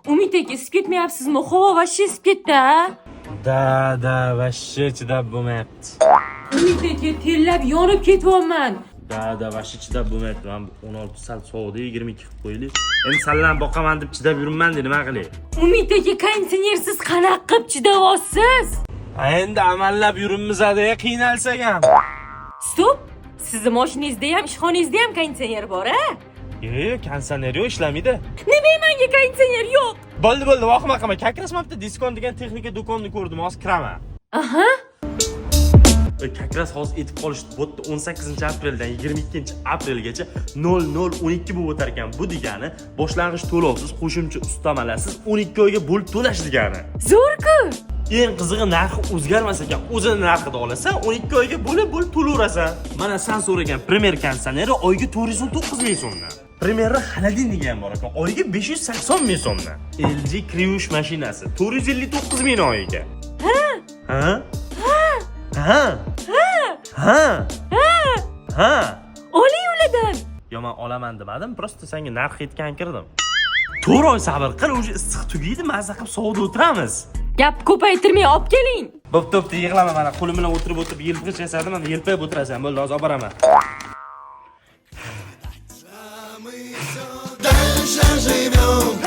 Umid aka, isib ketmayapsizmi? Havo вообще isib ketdi, a? Да, вообще chidab bo'lmayapti. Umid aka, terlab yonib ketyapman. Да, вообще chidab bo'lmayapti. Man 16 sal sovudi, 22 qilib qo'yaylik. Endi sallan boqaman deb chidab yuribman, nima qilay? Umid aka, konditsionersiz qanaqa qilib chidayapsiz? Endi amallab yuribmiz-da, qiynalsak ham. Стоп! Sizni mashinangizda ham, ishxonangizda ham konditsioner bor, a? Yo'q, konditsioner yo'q, ishlamaydi. Nima, menga konditsioner yo'q? Bo'ldi, bo'ldi, vahima qilma. Как раз mana bitta Diskon degan texnika do'konni ko'rdim, hozir kiraman. Aha. Как раз hozir aytib qolishdi. Bu yerda 18 apreldan 22 aprelgacha 0012 bo'lib o'tar ekan. Bu degani boshlang'ich to'lovsiz, qo'shimcha ustamalarsiz 12 oyga bo'lib to'lash degani. Zo'r-ku. Eng qizig'i, narxi o'zgarmas ekan. O'zini narxida olasan, 12 oyga bo'lib bo'lib to'layverasan. Mana san so'ragan Premier konditsioneri oyiga 419 ming so'mdan. Premierda холодильник ham bor ekan, oyiga 580 ming so'mdan. LG kir yuvish mashinasi 459 ming oyiga. Ha? Ha? Ha? Ha? Ha? Oling ulardan. Yo, man olaman demadim, просто senga narx aytgan kirdim. 4 oy sabr qil, уже issiq tugaydi, maza qilib sovida o'tiramiz. Gap ko'paytirmay olib keling. Bo'pti, bo'pti, yig'lama, mana qo'lim bilan o'tirib o'tirib yelpig'ich yasadim, mana yelpayib o'tirasan. Bo'ldi, hozir olib boraman. Дальше живем.